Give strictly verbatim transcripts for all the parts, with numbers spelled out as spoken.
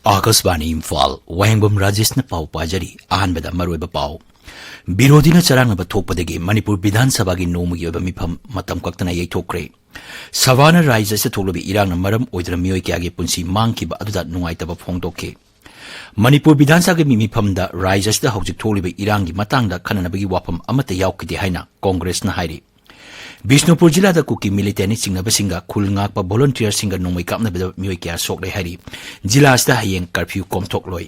ꯑꯥꯀꯥꯁꯕꯥꯅꯤ ꯏꯝꯐꯥꯜ, ꯋꯥꯍꯦꯡꯕꯝ ꯔꯥꯖꯦꯁꯅ ꯄꯥꯎ ꯄꯥꯖꯔꯤ꯫ ꯑꯍꯥꯟꯕꯗ ꯃꯔꯨꯑꯣꯏꯕ ꯄꯥꯎ꯫ ꯕꯤꯔꯣꯙꯤꯅ ꯆꯔꯥꯡꯅꯕ ꯊꯣꯛꯄꯗꯒꯤ ꯃꯅꯤꯄꯨꯔ ꯕꯤꯙꯥꯟ ꯁꯚꯥꯒꯤ ꯅꯣꯡꯃꯒꯤ ꯑꯣꯏꯕ ꯃꯤꯐꯝ ꯃꯇꯝ ꯀꯛꯇꯅ ꯌꯩꯊꯣꯛꯈ꯭ꯔꯦ꯫ ꯁꯚꯥꯅ ꯔꯥꯖ꯭ꯌ ꯑꯁꯤꯗ ꯊꯣꯛꯂꯤꯕ ꯏꯔꯥꯡꯅ ꯃꯔꯝ ꯑꯣꯏꯗꯨꯅ ꯃꯤꯑꯣꯏ ꯀꯌꯥꯒꯤ ꯄꯨꯟꯁꯤ ꯃꯥꯡꯈꯤꯕ ꯑꯗꯨꯗ ꯅꯨꯡꯉꯥꯏꯇꯕ ꯐꯣꯡꯗꯣꯛꯈꯤ꯫ ꯃꯅꯤꯄꯨꯔ ꯕꯤꯙꯥꯟ ꯁꯚꯥꯒꯤ ꯃꯤ-, ꯃꯤꯐꯝꯗ ꯔꯥꯖ꯭ꯌ ꯑꯁꯤꯗ ꯍꯧꯖꯤꯛ ꯊꯣꯛꯂꯤꯕ ꯏꯔꯥꯡꯒꯤ ꯃꯇꯥꯡꯗ ꯈꯟꯅꯅꯕꯒꯤ ꯋꯥꯐꯝ ꯑꯃꯠꯇ ꯌꯥꯎꯈꯤꯗꯦ ꯍꯥꯏꯅ ꯀꯣꯡꯒ꯭ꯔꯦꯁꯅ ꯍꯥꯏꯔꯤ꯫ ꯕꯤꯁꯅꯨꯄꯨꯔ ꯖꯤꯂꯥꯗ ꯀꯨꯀꯤ ꯃꯤꯂꯤꯇꯦꯟꯠꯅ ꯆꯤꯡꯅꯕꯁꯤꯡꯒ ꯈꯨꯜ ꯉꯥꯛꯄ ꯚꯣꯂꯨꯟꯇꯤꯌꯔꯁꯤꯡꯒ ꯅꯣꯡꯃꯩ ꯀꯥꯞꯅꯕꯗ ꯃꯤꯑꯣꯏ ꯀꯌꯥ ꯁꯣꯛꯂꯦ ꯍꯥꯏꯔꯤ꯫ ꯖꯤꯂꯥ ꯑꯁꯤꯗ ꯍꯌꯦꯡ ꯀꯔꯐ꯭ꯌꯨ ꯀꯣꯝꯊꯣꯛꯂꯣꯏ꯫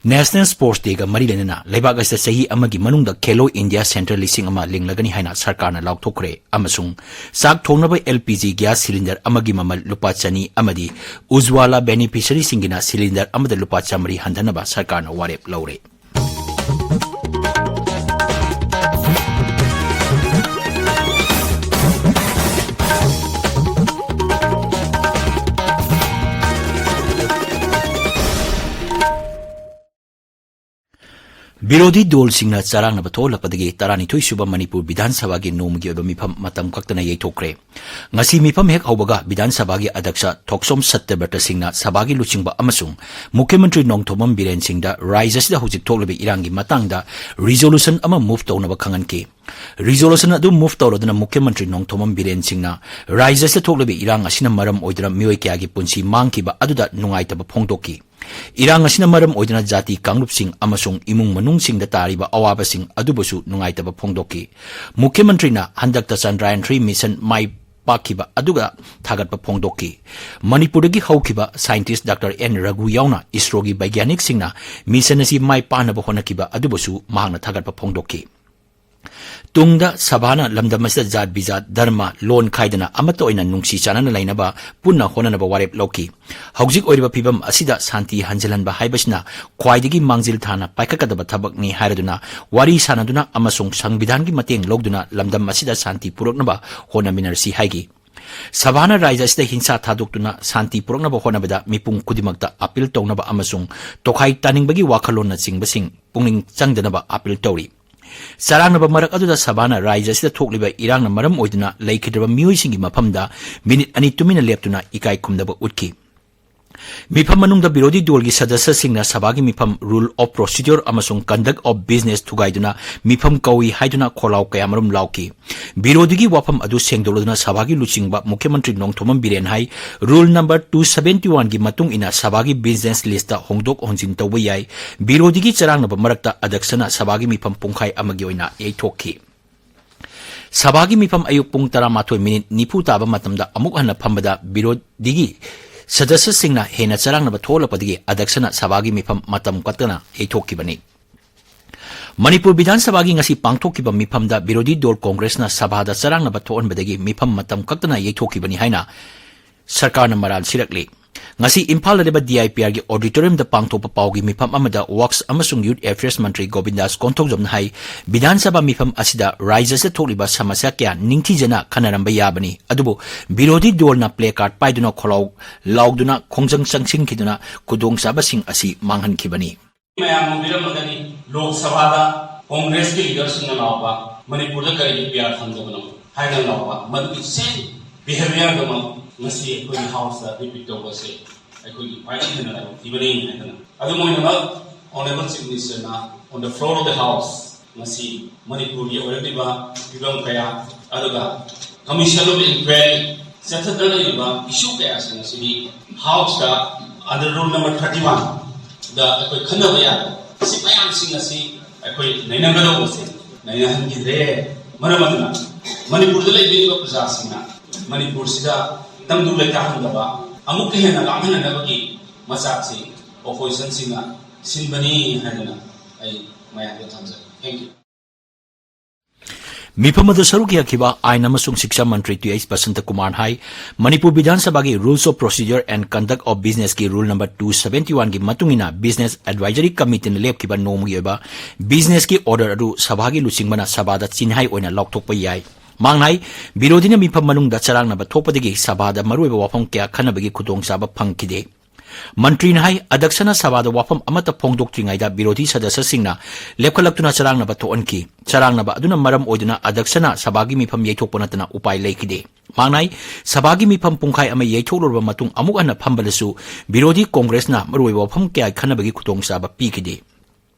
ꯅꯦꯁꯅꯦꯜ ꯁ꯭ꯄꯣꯔꯠꯁ ꯗꯦꯒ ꯃꯔꯤ ꯂꯩꯅꯅ ꯂꯩꯕꯥꯛ ꯑꯁꯤꯗ ꯆꯍꯤ ꯑꯃꯒꯤ ꯃꯅꯨꯡꯗ ꯈꯦꯂꯣ ꯏꯟꯗꯤꯌꯥ ꯁꯦꯟꯇꯔ ꯂꯤꯁꯤꯡ ꯑꯃ ꯂꯤꯡꯂꯒꯅꯤ ꯍꯥꯏꯅ ꯁꯔꯀꯥꯔꯅ ꯂꯥꯎꯊꯣꯛꯈ꯭ꯔꯦ ꯑꯃꯁꯨꯡ ꯆꯥꯛ ꯊꯣꯡꯅꯕ L P G gas cylinder ꯑꯃꯒꯤ ꯃꯃꯜ ꯂꯨꯄꯥ ꯆꯅꯤ ꯑꯃꯗꯤ ꯎꯖ꯭ꯋꯥꯂꯥ ꯕꯦꯅꯤꯐꯤꯁꯔꯤꯁꯤꯡꯒꯤꯅ ꯁꯤꯂꯤꯟꯗꯔ ꯑꯃꯗ ꯂꯨꯄꯥ ꯆꯥꯃꯔꯤ ꯍꯟꯊꯅꯕ ꯁꯔꯀꯥꯔꯅ ꯋꯥꯔꯦꯞ ꯂꯧꯔꯦ꯫ ꯕꯤꯔꯣꯙꯤ ꯗꯣꯜꯁꯤꯡꯅ ꯆꯔꯥꯡꯅꯕ ꯊꯣꯛꯍꯜꯂꯛꯄꯗꯒꯤ ꯇꯔꯥꯅꯤꯊꯣꯏ ꯁꯨꯕ ꯃꯅꯤꯄꯨꯔ ꯕꯤꯙꯥꯟ ꯁꯚꯥꯒꯤ ꯅꯣꯡꯃꯒꯤ ꯑꯣꯏꯕ ꯃꯤꯐꯝ ꯃꯇꯝ ꯀꯛꯇꯅ ꯌꯩꯊꯣꯛꯈ꯭ꯔꯦ꯫ ꯉꯁꯤ ꯃꯤꯐꯝ ꯍꯦꯛ ꯍꯧꯕꯒ ꯕꯤꯙꯥꯟ ꯁꯚꯥꯒꯤ ꯑꯗ꯭ꯌꯛꯁ ꯊꯣꯛꯆꯣꯝ ꯁꯠꯇ꯭ꯌꯕ꯭ꯔꯇ ꯁꯤꯡꯅ ꯁꯚꯥꯒꯤ ꯂꯨꯆꯤꯡꯕ ꯑꯃꯁꯨꯡ ꯃꯨꯈ꯭ꯌ ꯃꯟꯇ꯭ꯔꯤ ꯅꯣꯡꯊꯣꯝꯕꯝ ꯕꯤꯔꯦꯟ ꯁꯤꯡꯗ ꯔꯥꯖ꯭ꯌ ꯑꯁꯤꯗ ꯍꯧꯖꯤꯛ ꯊꯣꯛꯂꯤꯕ ꯏꯔꯥꯡꯒꯤ ꯃꯇꯥꯡꯗ ꯔꯤꯖꯣꯂꯨꯁꯟ ꯑꯃ ꯃꯨꯚ ꯇꯧꯅꯕ ꯈꯪꯍꯟꯈꯤ꯫ ꯔꯤꯖꯣꯂꯨꯁꯟ ꯑꯗꯨ ꯃꯨꯚ ꯇꯧꯔꯗꯨꯅ ꯃꯨꯈ꯭ꯌ ꯃꯟꯇ꯭ꯔꯤ ꯅꯣꯡꯊꯣꯝꯕꯝ ꯕꯤꯔꯦꯟ ꯁꯤꯡꯅ ꯔꯥꯖ꯭ꯌ ꯑꯁꯤꯗ ꯊꯣꯛꯂꯤꯕ ꯏꯔꯥꯡ ꯑꯁꯤꯅ ꯃꯔꯝ ꯑꯣꯏꯗꯨꯅ ꯃꯤꯑꯣꯏ ꯀꯌꯥꯒꯤ ꯄꯨꯟꯁꯤ ꯃꯥꯡꯈꯤꯕ ꯑꯗꯨꯗ ꯅꯨꯡꯉꯥꯏꯇꯕ ꯐꯣꯡꯗꯣꯛꯈꯤ꯫ ꯏꯔꯥꯡ ꯑꯁꯤꯅ ꯃꯔꯝ ꯑꯣꯏꯗꯨꯅ ꯖꯥꯇꯤ ꯀꯥꯡꯂꯨꯞꯁꯤꯡ ꯑꯃꯁꯨꯡ ꯏꯃꯨꯡ ꯃꯅꯨꯡꯁꯤꯡꯗ ꯇꯥꯔꯤꯕ ꯑꯋꯥꯕꯁꯤꯡ ꯑꯗꯨꯕꯨꯁꯨ ꯅꯨꯡꯉꯥꯏꯇꯕ ꯐꯣꯡꯗꯣꯛꯈꯤ꯫ ꯃꯨꯈ꯭ꯌ ꯃꯟꯇ꯭ꯔꯤꯅ ꯍꯟꯗꯛꯇ ꯆꯟꯗ꯭ꯔꯥꯌꯟ ꯊ꯭ꯔꯤ ꯃꯤꯁꯟ ꯃꯥꯏ ꯄꯥꯛꯈꯤꯕ ꯑꯗꯨꯒ ꯊꯥꯒꯠꯄ ꯐꯣꯡꯗꯣꯛꯈꯤ꯫ ꯃꯅꯤꯄꯨꯔꯗꯒꯤ ꯍꯧꯈꯤꯕ ꯁꯥꯏꯟꯇꯤꯁ ꯗꯥꯛꯇꯔ ꯑꯦꯟ ꯔꯘꯨ ꯌꯥꯎꯅ ꯏꯁꯔꯣꯒꯤ ꯕꯩꯒ꯭ꯌꯥꯅꯤꯛꯁꯤꯡꯅ ꯃꯤꯁꯟ ꯑꯁꯤ ꯃꯥꯏ ꯄꯥꯛꯅꯕ ꯍꯣꯠꯅꯈꯤꯕ ꯑꯗꯨꯕꯨꯁꯨ ꯃꯍꯥꯛꯅ ꯊꯥꯒꯠꯄ ꯐꯣꯡꯗꯣꯛꯈꯤ꯫ ꯇꯨꯡꯗ ꯁꯚꯥꯅ ꯂꯝꯗꯝ ꯑꯁꯤꯗ ꯖꯥꯠ ꯕꯤꯖꯥꯠ, ꯙꯔꯃ, ꯂꯣꯟ ꯈꯥꯏꯗꯅ ꯑꯃꯠꯇ ꯑꯣꯏꯅ ꯅꯨꯡꯁꯤ ꯆꯥꯟꯅꯅ ꯂꯩꯅꯕ ꯄꯨꯟꯅ ꯍꯣꯠꯅꯅꯕ ꯋꯥꯔꯦꯞ ꯂꯧꯈꯤ꯫ ꯍꯧꯖꯤꯛ ꯑꯣꯏꯔꯤꯕ ꯐꯤꯕꯝ ꯑꯁꯤꯗ ꯁꯥꯟꯇꯤ ꯍꯟꯖꯤꯜꯍꯟꯕ ꯍꯥꯏꯕꯁꯤꯅ ꯈ꯭ꯋꯥꯏꯗꯒꯤ ꯃꯥꯡꯖꯤꯜ ꯊꯥꯅ ꯄꯥꯏꯈꯠꯀꯗꯕ ꯊꯕꯛꯅꯤ ꯍꯥꯏꯔꯗꯨꯅ ꯋꯥꯔꯤ ꯁꯥꯟꯅꯗꯨꯅ ꯑꯃꯁꯨꯡ ꯁꯪꯕꯤꯙꯥꯟꯒꯤ ꯃꯇꯦꯡ ꯂꯧꯗꯨꯅ ꯂꯝꯗꯝ ꯑꯁꯤꯗ ꯁꯥꯟꯇꯤ ꯄꯨꯔꯛꯅꯕ ꯍꯣꯠꯅꯃꯤꯟꯅꯔꯁꯤ ꯍꯥꯏꯈꯤ꯫ ꯁꯚꯥꯅ ꯔꯥꯖ꯭ꯌ ꯑꯁꯤꯗ ꯍꯤꯡꯁꯥ ꯊꯥꯗꯣꯛꯇꯨꯅ ꯁꯥꯟꯇꯤ ꯄꯨꯔꯛꯅꯕ ꯍꯣꯠꯅꯕꯗ ꯃꯤꯄꯨꯝ ꯈꯨꯗꯤꯡꯃꯛꯇ ꯑꯄꯤꯜ ꯇꯧꯅꯕ ꯑꯃꯁꯨꯡ ꯇꯣꯈꯥꯏ ꯇꯥꯅꯤꯡꯕꯒꯤ ꯋꯥꯈꯜꯂꯣꯟꯅꯆꯤꯡꯕꯁꯤꯡ ꯄꯨꯛꯅꯤꯡ ꯆꯪꯗꯅꯕ ꯑꯄꯤꯜ ꯇꯧꯔꯤ꯫ ꯆꯔꯥꯡꯅꯕ ꯃꯔꯛ ꯑꯗꯨꯗ ꯁꯚꯥꯅ ꯔꯥꯖ꯭ꯌ ꯑꯁꯤꯗ ꯊꯣꯛꯂꯤꯕ ꯏꯔꯥꯡꯅ ꯃꯔꯝ ꯑꯣꯏꯗꯨꯅ ꯂꯩꯈꯤꯗ꯭ꯔꯕ ꯃꯤꯑꯣꯏꯁꯤꯡꯒꯤ ꯃꯐꯝꯗ ꯃꯤꯅꯤꯠ ꯑꯅꯤ ꯇꯨꯃꯤꯟꯅ ꯂꯦꯞꯇꯨꯅ ꯏꯀꯥꯏ ꯈꯨꯝꯅꯕ ꯎꯠꯈꯤ꯫ ꯃꯤꯐꯝ ꯃꯅꯨꯡꯗ ꯕꯤꯔꯣꯙꯤ ꯗꯣꯜꯒꯤ ꯁꯗꯁ꯭ꯌꯁꯤꯡꯅ ꯁꯚꯥꯒꯤ ꯃꯤꯐꯝ Rule of Procedure ꯑꯃꯁꯨꯡ Conduct of Business ꯊꯨꯒꯥꯏꯗꯨꯅ ꯃꯤꯐꯝ ꯀꯧꯏ ꯍꯥꯏꯗꯨꯅ ꯈꯣꯜꯂꯥꯎ ꯀꯌꯥꯃꯔꯨꯝ ꯂꯥꯎꯈꯤ꯫ ꯕꯤꯔꯣꯙꯤꯒꯤ ꯋꯥꯐꯝ ꯑꯗꯨ ꯁꯦꯡꯗꯣꯛꯂꯗꯨꯅ ꯁꯚꯥꯒꯤ ꯂꯨꯆꯤꯡꯕ ꯃꯨꯈ꯭ꯌ ꯃꯟꯇ꯭ꯔꯤ ꯅꯣꯡꯊꯣꯝꯕꯝ ꯕꯤꯔꯦꯟ ꯍꯥꯏ, Rule number two seventy one ꯒꯤ ꯃꯇꯨꯡ ꯏꯟꯅ ꯁꯚꯥꯒꯤ business list ꯍꯣꯡꯗꯣꯛ ꯍꯣꯡꯖꯤꯟ ꯇꯧꯕ ꯌꯥꯏ꯫ ꯕꯤꯔꯣꯙꯤꯒꯤ ꯆꯔꯥꯡꯅꯕ ꯃꯔꯛꯇ ꯑꯗꯛꯁꯅ ꯁꯚꯥꯒꯤ ꯃꯤꯐꯝ ꯄꯨꯡꯈꯥꯏ ꯑꯃꯒꯤ ꯑꯣꯏꯅ ꯌꯩꯊꯣꯛꯈꯤ꯫ ꯁꯚꯥꯒꯤ ꯃꯤꯐꯝ ꯑꯌꯨꯛ ꯄꯨꯡ ꯇꯔꯥꯃꯥꯊꯣꯏ ꯃꯤꯅꯤꯠ ꯅꯤꯐꯨ ꯇꯥꯕ ꯃꯇꯝꯗ ꯑꯃꯨꯛ ꯍꯟꯅ ꯐꯝꯕꯗ ꯕꯤꯔꯣꯙꯤꯒꯤ ꯁꯗꯁ꯭ꯌꯁꯤꯡꯅ ꯍꯦꯟꯅ ꯆꯔꯥꯡꯅꯕ ꯊꯣꯛꯍꯜꯂꯛꯄꯗꯒꯤ ꯑꯗꯛꯁꯅ ꯁꯚꯥꯒꯤ ꯃꯤꯐꯝ ꯃꯇꯝ ꯀꯛꯇꯅ ꯌꯩꯊꯣꯛꯈꯤꯕꯅꯤ꯫ ꯃꯅꯤꯄꯨꯔ ꯕꯤꯙꯥꯟ ꯁꯚꯥꯒꯤ ꯉꯁꯤ ꯄꯥꯡꯊꯣꯛꯈꯤꯕ ꯃꯤꯐꯝꯗ ꯕꯤꯔꯣꯙꯤ ꯗꯣꯜ ꯀꯣꯡꯒ꯭ꯔꯦꯁꯅ ꯁꯚꯥꯗ ꯆꯔꯥꯡꯅꯕ ꯊꯣꯛꯍꯟꯕꯗꯒꯤ ꯃꯤꯐꯝ ꯃꯇꯝ ꯀꯛꯇꯅ ꯌꯩꯊꯣꯛꯈꯤꯕꯅꯤ ꯍꯥꯏꯅ ꯁꯔꯀꯥꯔꯅ ꯃꯔꯥꯜ ꯁꯤꯔꯛꯂꯤ꯫ ꯉꯁꯤ ꯏꯝꯐꯥꯜꯗ ꯂꯩꯕ DIPRꯒꯤ auditoriumꯗ ꯄꯥꯡꯊꯣꯛꯄ ꯄꯥꯎꯒꯤ ꯃꯤꯐꯝ ꯑꯃꯗ Works ꯑꯃꯁꯨꯡ Youth Affairs ꯃꯟꯇ꯭ꯔꯤ ꯒꯣꯕꯤꯟꯗꯥꯁ ꯀꯣꯟꯊꯧꯖꯝꯅ ꯍꯥꯏ, ꯕꯤꯙꯥꯟ ꯁꯚꯥ ꯃꯤꯐꯝ ꯑꯁꯤꯗ ꯔꯥꯏꯖ꯭ꯌꯁꯤꯗ ꯊꯣꯛꯂꯤꯕ ꯁꯃꯁ꯭ꯌꯥ ꯀꯌꯥ ꯅꯤꯡꯊꯤꯖꯅ ꯈꯟꯅꯔꯝꯕ ꯌꯥꯕꯅꯤ, ꯑꯗꯨꯕꯨ ꯕꯤꯔꯣꯙꯤ ꯗꯣꯜꯅ placard ꯄꯥꯏꯗꯨꯅ ꯈꯣꯜꯂꯥꯎ ꯂꯥꯎꯗꯨꯅ ꯈꯣꯡꯖꯪ ꯆꯪꯁꯤꯟꯈꯤꯗꯨꯅ ꯈꯨꯗꯣꯡꯆꯥꯕꯁꯤꯡ ꯑꯁꯤ ꯃꯥꯡꯍꯟꯈꯤꯕꯅꯤ꯫ ꯃꯌꯥꯝ ꯎꯕꯤꯔꯝꯃꯒꯅꯤ, ꯂꯣꯛ ꯁꯚꯥꯗ ꯀꯣꯡꯒ꯭ꯔꯦꯁꯀꯤ ꯂꯤꯗꯔꯁꯤꯡꯅ ꯂꯥꯎꯕ, "ꯃꯅꯤꯄꯨꯔꯗ ꯀꯔꯤꯒꯤ PR ꯐꯪꯗꯕꯅꯣ?" ꯍꯥꯏꯅ ꯂꯥꯎꯕ, ꯃꯗꯨꯒꯤ same behaviourꯗꯨꯃꯛ ꯉꯁꯤ ꯑꯩꯈꯣꯏꯒꯤ Houseꯇ repeat ꯇꯧꯕꯁꯦ ꯑꯩꯈꯣꯏꯒꯤ ꯈ꯭ꯋꯥꯏꯗꯒꯤ ꯍꯦꯟꯅ ꯂꯥꯏꯕꯛ ꯊꯤꯕꯅꯤ ꯍꯥꯏꯗꯅ꯫ ꯑꯗꯨꯝ ꯑꯣꯏꯅꯃꯛ, Honourable Chief Ministerꯅ on the floor of the House ꯉꯁꯤ ꯃꯅꯤꯄꯨꯔꯒꯤ ꯑꯣꯏꯔꯛꯂꯤꯕ ꯐꯤꯕꯝ ꯀꯌꯥ, ꯑꯗꯨꯒ Commission of Inquiry ꯆꯠꯊꯗꯨꯅ ꯂꯩꯔꯤꯕ issue ꯀꯌꯥꯁꯤꯡ ꯑꯁꯤꯗꯤ Houseꯇ under Rule number thirty oneꯗ ꯑꯩꯈꯣꯏ ꯈꯟꯅꯕ ꯌꯥꯕ, ꯁꯤ ꯃꯌꯥꯝꯁꯤꯡ ꯑꯁꯤ ꯑꯩꯈꯣꯏ ꯅꯩꯅꯒꯗꯧꯕꯁꯦ ꯅꯩꯅꯍꯟꯈꯤꯗ꯭ꯔꯦ꯫ ꯃꯔꯝ ꯑꯗꯨꯅ ꯃꯅꯤꯄꯨꯔꯗ ꯂꯩꯕꯤꯔꯤꯕ ꯄ꯭ꯔꯖꯥꯁꯤꯡꯅ ꯃꯅꯤꯄꯨꯔꯁꯤꯗ ꯇꯪꯗꯨ ꯂꯩꯇꯥꯍꯟꯗꯕ, ꯑꯃꯨꯛꯀ ꯍꯦꯟꯅ ꯂꯥꯡꯍꯟꯅꯅꯕꯒꯤ ꯃꯆꯥꯛꯁꯤ oppositionꯁꯤꯡꯅ ꯁꯤꯟꯕꯅꯤ ꯍꯥꯏꯗꯅ ꯑꯩ ꯃꯌꯥꯝꯗ ꯊꯝꯖꯒꯦ꯫ Thank you꯫ ꯃꯤꯐꯝ ꯑꯗꯨ ꯁꯔꯨꯛ ꯌꯥꯈꯤꯕ ꯑꯥꯏꯟ ꯑꯃꯁꯨꯡ ꯁꯤꯛꯁꯥ ꯃꯟꯇ꯭ꯔꯤ ꯇꯤ ꯑꯩꯆ ꯕꯁꯟꯇ ꯀꯨꯃꯥꯔꯅ ꯍꯥꯏ, ꯃꯅꯤꯄꯨꯔ ꯕꯤꯙꯥꯟ ꯁꯚꯥꯒꯤ Rules of Procedure and Conduct of Businessꯀꯤ Rule number two seventy oneꯒꯤ ꯃꯇꯨꯡ ꯏꯟꯅ Business Advisory Committeeꯅ ꯂꯦꯞꯈꯤꯕ ꯅꯣꯡꯃꯒꯤ ꯑꯣꯏꯕ businessꯀꯤ order ꯑꯗꯨ ꯁꯚꯥꯒꯤ ꯂꯨꯆꯤꯡꯕꯅ ꯁꯚꯥꯗ ꯆꯤꯟꯍꯥꯏ ꯑꯣꯏꯅ ꯂꯥꯎꯊꯣꯛꯄ ꯌꯥꯏ꯫ ꯃꯍꯥꯛꯅ ꯍꯥꯏ, ꯕꯤꯔꯣꯙꯤꯅ ꯃꯤꯐꯝ ꯃꯅꯨꯡꯗ ꯆꯔꯥꯡꯅꯕ ꯊꯣꯛꯄꯗꯒꯤ ꯁꯚꯥꯗ ꯃꯔꯨꯑꯣꯏꯕ ꯋꯥꯐꯝ ꯀꯌꯥ ꯈꯟꯅꯕꯒꯤ ꯈꯨꯗꯣꯡꯆꯥꯕ ꯐꯪꯈꯤꯗꯦ꯫ ꯃꯟꯇ꯭ꯔꯤꯅ ꯍꯥꯏ, ꯑꯗꯛꯁꯅ ꯁꯚꯥꯗ ꯋꯥꯐꯝ ꯑꯃꯠꯇ ꯐꯣꯡꯗꯣꯛꯇ꯭ꯔꯤꯉꯩꯗ ꯕꯤꯔꯣꯙꯤ ꯁꯗꯁ꯭ꯌꯁꯤꯡꯅ ꯂꯦꯞꯈꯠꯂꯛꯇꯨꯅ ꯆꯔꯥꯡꯅꯕ ꯊꯣꯛꯍꯟꯈꯤ꯫ ꯆꯔꯥꯡꯅꯕ ꯑꯗꯨꯅ ꯃꯔꯝ ꯑꯣꯏꯗꯨꯅ ꯑꯗꯛꯁꯅ ꯁꯚꯥꯒꯤ ꯃꯤꯐꯝ ꯌꯩꯊꯣꯛꯄ ꯅꯠꯇꯅ ꯎꯄꯥꯏ ꯂꯩꯈꯤꯗꯦ꯫ ꯃꯍꯥꯛꯅ ꯍꯥꯏ, ꯁꯚꯥꯒꯤ ꯃꯤꯐꯝ ꯄꯨꯡꯈꯥꯏ ꯑꯃ ꯌꯩꯊꯣꯛꯂꯨꯔꯕ ꯃꯇꯨꯡ ꯑꯃꯨꯛ ꯍꯟꯅ ꯐꯝꯕꯗꯁꯨ ꯕꯤꯔꯣꯙꯤ ꯀꯣꯡꯒ꯭ꯔꯦꯁꯅ ꯃꯔꯨꯑꯣꯏꯕ ꯋꯥꯐꯝ ꯀꯌꯥ ꯈꯟꯅꯕꯒꯤ ꯈꯨꯗꯣꯡꯆꯥꯕ ꯄꯤꯈꯤꯗꯦ꯫